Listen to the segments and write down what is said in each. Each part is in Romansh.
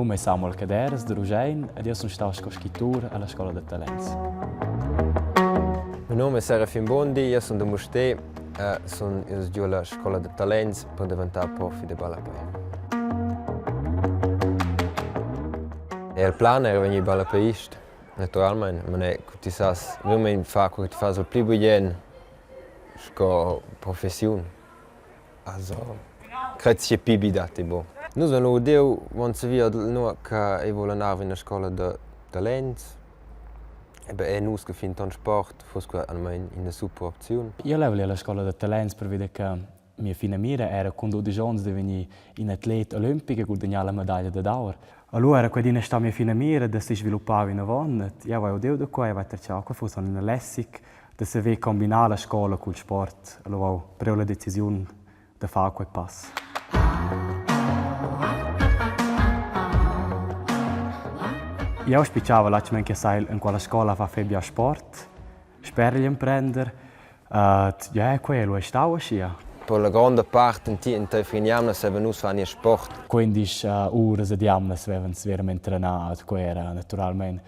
num è Samuel Caderas da Ruschein ed io sun stau sco scrittur alla scola da talents. Meu num è Serafin Bondi, io sun da Mustér e sun ius giu alla scola da talents per daventar profi da ballapè. Il plan era vegnir ballapeist, naturalmein, ma ne, cu ti sas verament far quei che ti fas il pli bugen sco professiun. Also, crezi che pibi datti bu. Nus vein lu udiu vonzevia nua che ei vulan anar ina scola da talents. E beh, nus che fin ton sport fuss quei almein ina super opziun. Io level alla scola da talents per veder che mia finamira era cun 12 onns da vegnir in atlet olimpic e gudagnare la medaglia dad aur. Allura era quei adina stà mia finamira da si sviluppar vinavon. Io avevo udiu da quei, avevo terciau che fuss ina lässig da saver combinar la scola cul sport. Allura ho priu la decisiun da far quei pass. Jau spitgava latgamain che sai en quella scola fa fai bia sport, sper igl emprender. Uh, ja, quei lu ei stau aschia. Per la gronda part enteifer in'jamna savevan nus far nies sport. 15 uras ad jamnas vevan verament trenà, quei era naturalmein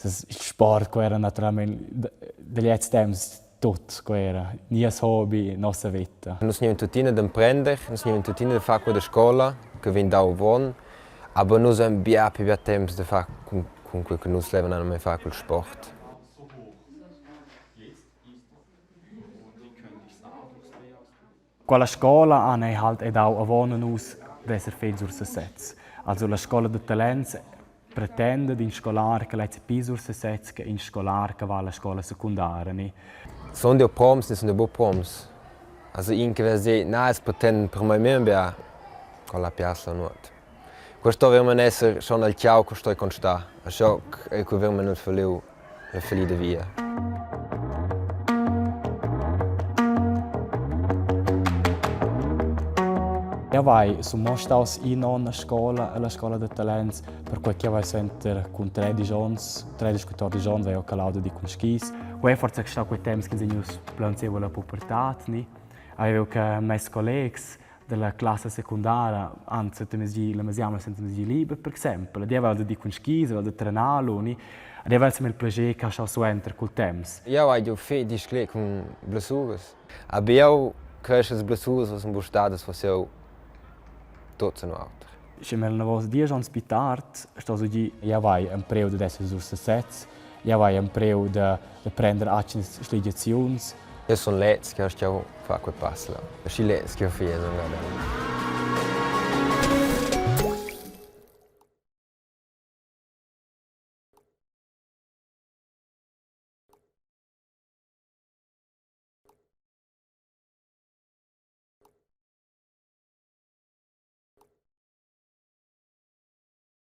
il sport, quei era naturalmein da gliez temps tut, quei era nies hobi, nossa veta. Nus gnivan tuttina d'emprender, nus gnivan tuttina da far quella scola che vegn dau avon, aber nus havein bia pli bia temps da far cun, cun quei che nus levan aunc far cul sport. Quella scola han ei halt ei dau avon a nus d'esser fetg sur sesez. Also la scola da talents pretenda d'in scolar che lezza pli sur sesez che in scolar che va alla scola secundara, ni? Sun jeu proms ni sun jeu buc proms? Also in che vess dir, na, els pretenden per mei memia bia, quella piazza nuot. Questo verament esser schon al tgau che sto constar. Aschia ei quei verament falliu la fallida via. Jau vai sun mo staus in onn a scola, alla scola da talents, perquai ch'jau vai suenter cun 13 onns, 13, 14 onns vai jau calau da dir cun skis. Quei è forsa stau quei temps ch'ins è gnus plaunsieu alla pubertad, ni? Avevo che mes collegs dalla classa secundara anzi mezgi la mesiama senza mezgi liber per exempel. Ed aveva da dir cun skis, aveva da trenar lu, ni? Ed aveva il plascher che ha suenter cul temps. Jau hai giu fetg disclet cun blessuras. Aber jau cresch blessuras sun buc stadas forse jeu tuts in auter. Sche me navos diesch onns pli tard sto so dir, jau vai empreu dad esser sur sesez, jau vai empreu da, da prender atgnas schligiaziuns. Io sun leds che ho stuiu far quei pass là. Aschi leds che ho fies aunc adina.